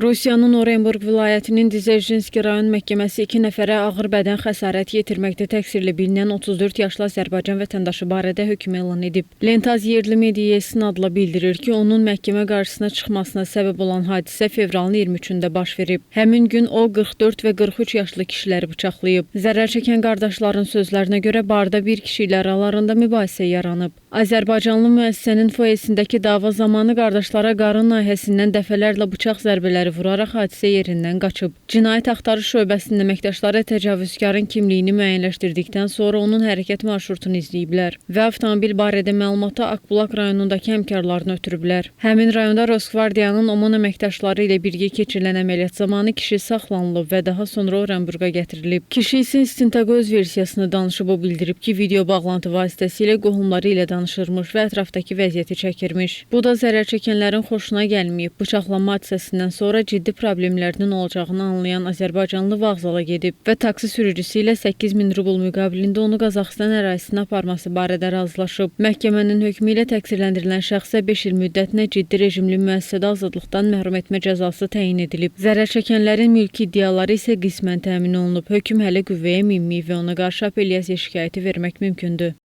Rusiyanın Orenburq vilayətinin Dzerzhinski rayon məhkəməsi 2 nəfərə ağır bədən xəsarəti yetirməkdə təqsirli bilinən 34 yaşlı Azərbaycan vətəndaşı barədə hökm elan edib. Lentaz yerli mediaya istinadla bildirir ki, onun məhkəmə qarşısına çıxmasına səbəb olan hadisə fevralın 23-də baş verib. Həmin gün o 44 və 43 yaşlı kişiləri bıçaqlayıb. Zərər çəkən qardaşların sözlərinə görə barda bir kişi ilə aralarında mübahisə yaranıb. Azərbaycanlı müəssisənin foyesindəki dava zamanı qardaşlara qarın nahiyəsindən dəfələrlə bıçaq zərbələri vuraraq hadisə yerindən qaçıb. Cinayət Axtarış Şöbəsinin əməkdaşları təcavüzkarın kimliyini müəyyənləşdirdikdən sonra onun hərəkət marşrutunu izləyiblər və avtomobil barədə məlumatı Akbulaq rayonundakı həmkarlarına ötürüblər. Həmin rayonda Rosqvardiyanın OMON əməkdaşları ilə birgə keçirilən əməliyyat zamanı kişi saxlanılıb və daha sonra Orenburqa gətirilib. Kişi isə istintaqa öz versiyasını danışıb, o bildirib ki, video bağlantı vasitəsilə qohumları ilə danışırmış və ətrafdakı vəziyyəti çəkirmiş. Bu da zərər çəkənlərin xoşuna gəlməyib. Bıçaqlanma hadisəsindən sonra ciddi problemlərinin olacağını anlayan Azərbaycanlı vağzala gedib və taksi sürücüsü ilə 8000 rubl müqabilində onu Qazaxıstan ərazisinə aparması barədə razılaşıb. Məhkəmənin hökmü ilə təqsirləndirilən şəxsə 5 il müddətinə ciddi rejimli müəssisədə azadlıqdan məhrum etmə cəzası təyin edilib. Zərər çəkənlərin mülki iddiaları isə qismən təmin olunub. Hökm hələ qüvvəyə minməyib və ona qarşı apellyasiya şikayəti vermək mümkündür.